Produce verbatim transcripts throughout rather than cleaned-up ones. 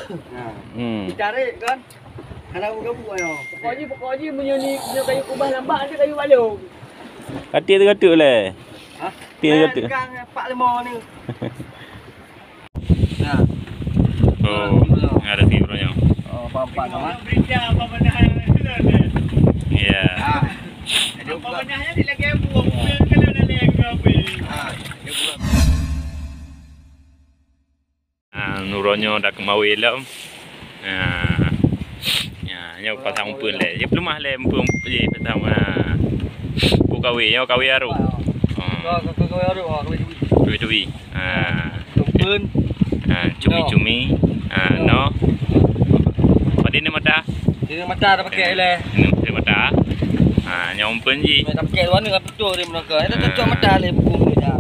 Nah. Hmm. Ditarik kan. Hana gabuk-gabuk nyoe. Pokok jih, pokok jih meunyoe ni, meunyoe kayu kubah lambat, nanti kayu balong. Katik teugatuk lé. Hah? Katik teugatuk. Eh, gang empat lima ni. Nah. Oh, ada tiga orang. Oh, empat-empat kan? Ya. Ah. Ada empat. Ah. Ah, uroe nyoe dah keumawe lom. Ah. Ya, nyoe pasang umpeun lé. Jipeuleumah lé umpeun, jipasang, ah. Peue kawe, nyoe kawe arok. Ah. Ka, ka, ka kawe arok, ah, kawe tui. Kawe tui. Ah. Umpeun. Ah, cumi-cumi. Ah, no. Padum ni mata? Di mata dah pakai lé. Ni mata. Ah, nyoe umpeun jih. Dah pakai luar ni. Betul dia menaka. Ada cocok mata lé buku ni dah.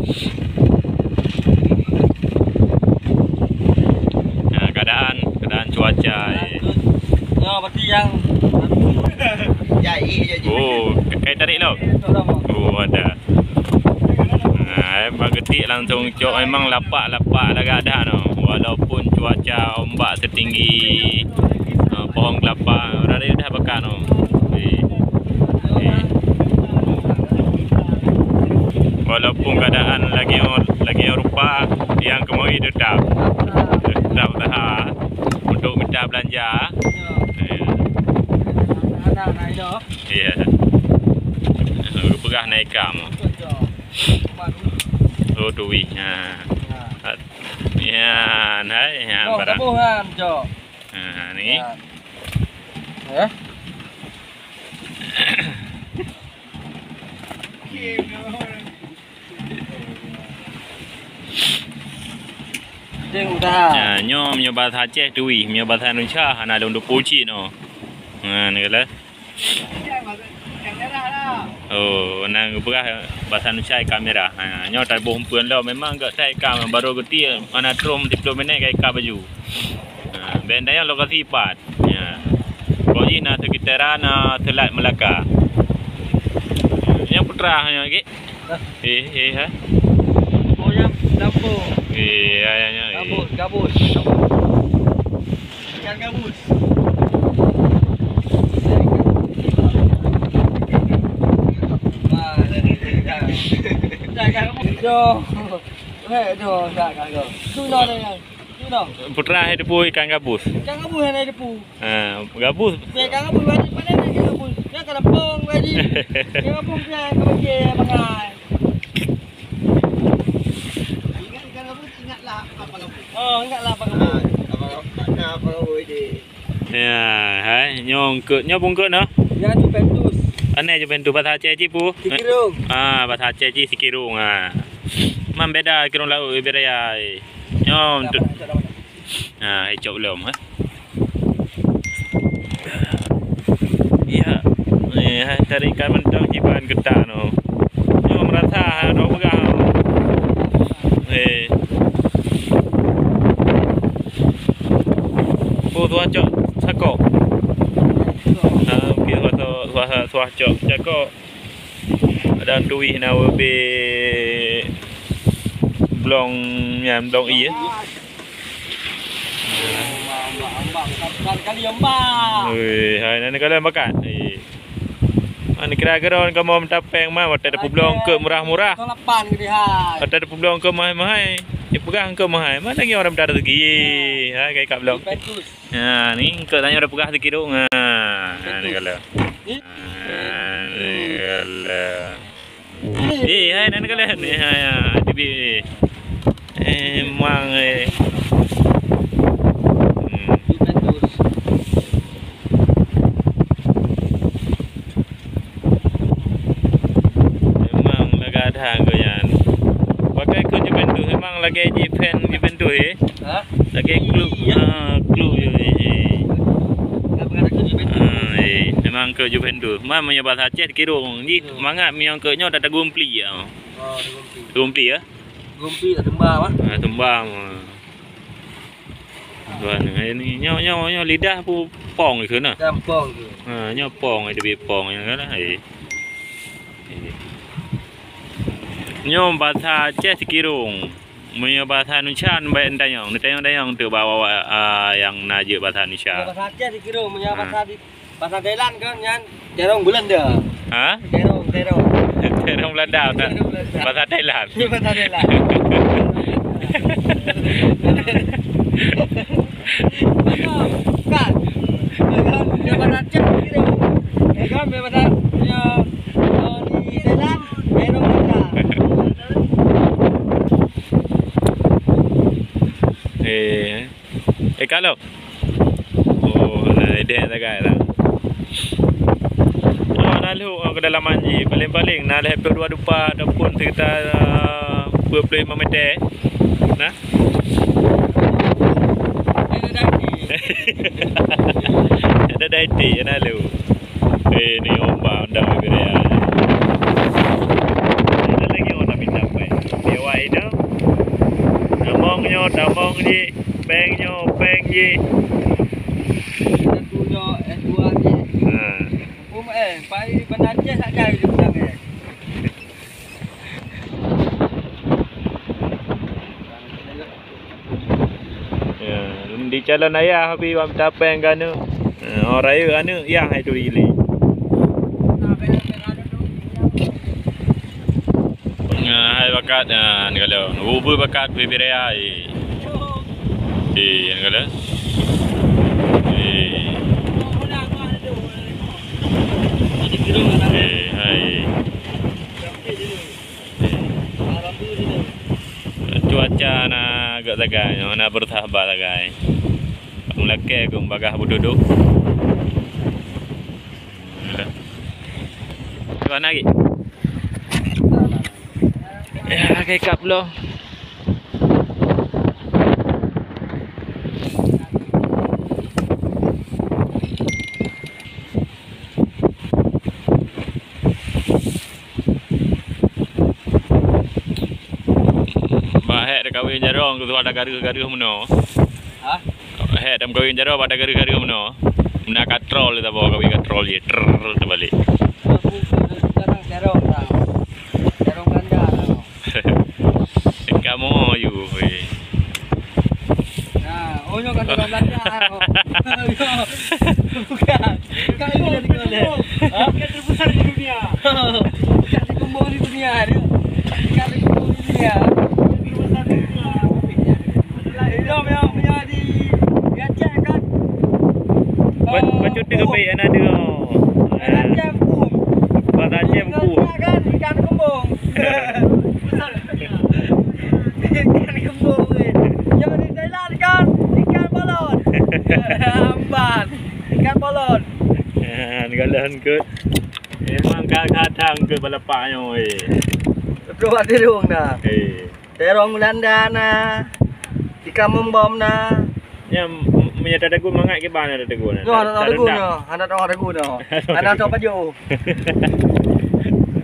Nah, keadaan, keadaan cuaca, eh. Ya, berarti yang jai je. Oh, kai tarik lom. Oh, ada. Nah, eh, bak geutik langsung cok, memang lapak-lapak lagak dah noh. Walaupun cuaca ombak setinggi, eh, pohon kelapa, orang dia dah bakar noh. Eh. Walaupun keadaan lagi, lagi rupa, yang kemari tetap, tetap usaha untuk mita belanja. Ya. Ya. Peugah naik kam. Oh, tui. Ha. Ya, hai, ya, barang. Ha, ni. Ya. Eh? Penting usaha. Ya, nyoe meunyoe bahasa Aceh tui, meunyoe bahasa Indonesia hana lôn tupu cit nyoe. Ha, ni kala. Oh, na geupeugah bahasa Indonesia ikan merah. Ha, nyoe taboh umpeun lom, memang gak that ikan baru geuti, hana trom siplôh minit ka ikan baju. Ha, bèk tanyong lokasi pat. Ya. Pokok jih na seukitaran, na Selat Melaka. Nyang putra nyoe gek. Eh, eh, ha. Oh, nyang dapur. Eh, ya, ya, ya. Eh. Gabus, gabus. Ikan gabus. Wah, dari ikan. Ikan gabus. Dah. Eh, dah, dah, dah, dah. Tu dah, dah, dah. Putra hai teupeu ikan gabus. Ikan gabus hai teupeu. Ha, gabus. Ikan gabus wajib panen ikan gabus. Ikan kalapong wajib. Ikan gabus ikan kecil bangai. Ingat ikan gabus, ingatlah apa gabus. Oh, ingatlah apa gabus. Ha, apa, apa, apa gabus je. Ya, hai, nyoe eungkôt, nyoe peue eungkôt noh? Ya, Juventus. Aneh Juventus, bahasa Aceh cit peue? Sikirong. Ah, bahasa Aceh cit sikirong, ah. Man beda kirong laôt, beda ya. Nyoe untuk, ah, icok lom, ha. Ya. Eh, hai, tarik ikan mantong kiban geutak noh. Nyoe meurasa, ha, dok peugah. Eh. Oh, tuah cok cakok. Ha, okey, tuah, tuah, tuah, tuah cok cakok. Ada tui na webe blong nyan, blong ie. Ombak, ombak, ombak, ombak, bukan kali ombak. Oi, hai, na kalian bakat. Eh. Mana kira-kira orang kamu minta peng mah, watèe ada peubloe eungkôt murah-murah. Lapan gede hai. Watèe ada peubloe eungkôt mahai-mahai. Dia pegang eungkôt mahai. Mana lagi orang minta rezeki? Ha, kayak kat blok. Juventus. Ha, ni eungkôt tanya udah pegang sikirong. Ha, ha, ni kalau. Ni. Ha, ni kalau. Eh, hai, nan kalian. Ni, hai, hai, tibi. Eh, mang, eh. Hmm. Memang lagak ada ke nyan. Pakai ke Juventus, memang lagi ji fan Juventus, eh. Ha? Lagi klub, ha, klub je, eh. Nak mengatakan Juventus. Ha, eh, memang ke Juventus. Memang meunyoe bahasa Aceh dikirong. Ji, hmm, mangat meunyoe ke nyoe dah tagumpi ya. Oh, tagumpi. Tagumpi ya? Gumpi tak tembang, ah. Ha, tembang. Tuan, eh, ni, nyoe, nyoe, nyoe lidah pu pong ke na? Dah pong ke? Ha, nyoe pong, eh, teubi pong nyoe kan, eh. Nyoe bahasa Aceh sikirong. Meunyoe bahasa Indonesia, baik neutanyong. Neutanyong-tanyong tu bak awak-awak, ah, nyang na jeuet bahasa Indonesia. Bahasa Aceh dikirong, meunyoe Ah. bahasa di, bahasa Thailand kan nyan, terong Belanda. Ha? Terong, terong. Terong Belanda, bahasa Terong Belanda. Bahasa Thailand. Bahasa Thailand. Kan? Kan? Dia bahasa Aceh dikirong. Kan? Dia bahasa, ya, oh, di Thailand, terong Belanda. Eh, eh, kalau. Oh, nah, idéh sagai lah. Oh, na lhok, oh, kedalaman jih. Paling-paling na lhèe ploh dua dupa ataupun sekitar, ah, dua puluh lima meter. Nah. Ada daiti, na lhok. Eh, ni ombak undang bibir raya. Ada lagi orang nak minta pèng. Dia wai tu. Tamong nyoe, tamong jih. Pèng nyoe, pèng jih. Satu nyoe, eh, dua jih. Ha. Um, eh, pai beuna jih sagai tu, eh. Ya, di calon ayah pih bak mita pèng keu aneuk. Eh, oh, rayeuk aneuk yah hai turi lé. Nah, hai bakat, nah, ni kalau ubu bakat bibir raya, eh. Eh, ni kalau. Eh. Eh, hai. Cuaca na agak sagai, na bersahabat sagai. Meulakèe keu bagah beududuk. Cuba na lagi. Ya, lagi kap lo. Bah, hék teukawen jaroe, keu suara garéh-garéh meunoe. Hah? Hék teukawen jaroe, bah, garéh-garéh meunoe. Meunan ka trol, saboh kawen ka trol jih. Trrrr, teubalek. Aku sekarang jaroe, tau. Jaroe Belanda, tau. Kamoe yue, weh. Nah, oh, nyoe ka jaroe Belanda, oh. Bukan. Bukan, bukan, bukan. Ha? Ikan terbesar di dunia. Ikan dikembang di dunia, dia. Ikan dikembang di dunia. Ikan terbesar di dunia. Adalah Ilom yang punya di, di Aceh, kan? Ba-, bacut teuh keupeue aneuk deuh. Bahasa Aceh bukon. Bahasa Aceh bukon. Kan ikan kembung. Ikan kembung, eh. Yang di Thailand kan ikan balon. Amban. Ikan balon. Ikan balon kot. Memang ka-, kadang kot balapak nyoe, eh. Betul, ada dong dah. Eh. Terong Belanda na, ikan membom na. Nyan, m-, meunyoe tateuguen mangat kiban na tateuguen. Nyoe, hana tateuguen nyoe, hana tateuguen nyoe. Hana tapajoh.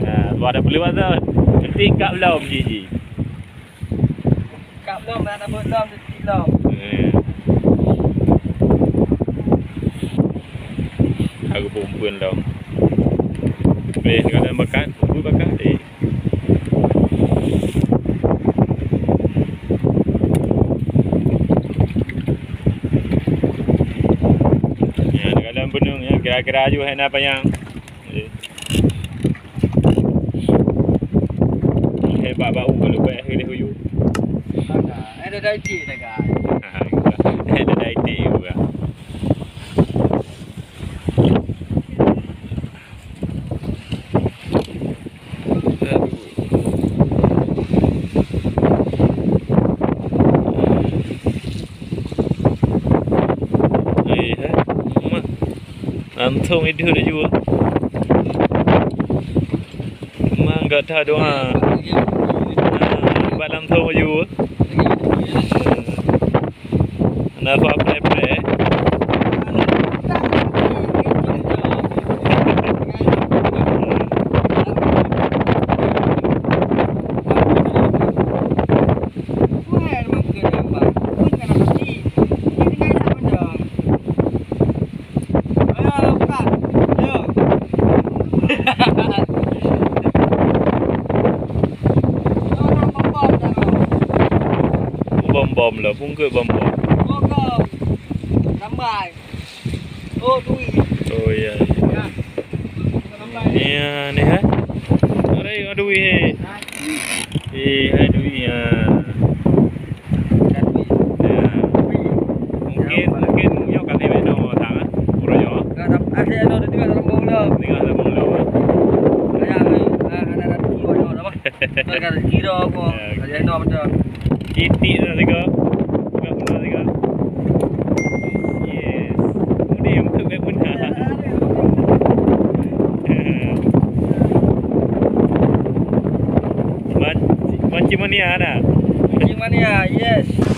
Nah, buat ada peuluh tu. Nanti kap lom jiji. Kap lom, hana buet lom, nanti lom. Eh. Aku pun pun lom. Eh, kalau bakat, aku bakat, eh. Ya, dalam benung ya, kira-kira aju hai na panyang. Eh. Hai bak bau kalau buat hai leh uyu. Ada dah cik dah kan. Ada dah cik juga. Eh, ha? Ma. Langsung itu dia jua. Ma, enggak tahu doa. Ha, langsung jua. Na fa pre pre. Bungkot bambu. Bungkot. Sampai. Oh, duit. Oh, ya, ya. Ya. Sampai. Ni, ah, ni, eh. Ada, ada duit, eh. Ah, duit. Eh, hai duit, ya. Ada duit. Ya. Duit. Mungkin, mungkin nyoe ka lheueh nyoe sang, eh. Uroe nyoe. Ka dap-, ah, saya nyoe tengah sambung dah. Tengah sambung dah. Saya, ah, ada rezeki nyoe dah. Kan rezeki dah apa? Ya, oke. Ada nyoe betul. Titik dah tiga. Tiga puluh tiga. Yes. Kemudian yang betul baik benar. Ban-, banci mania dah. Banci mania, yes.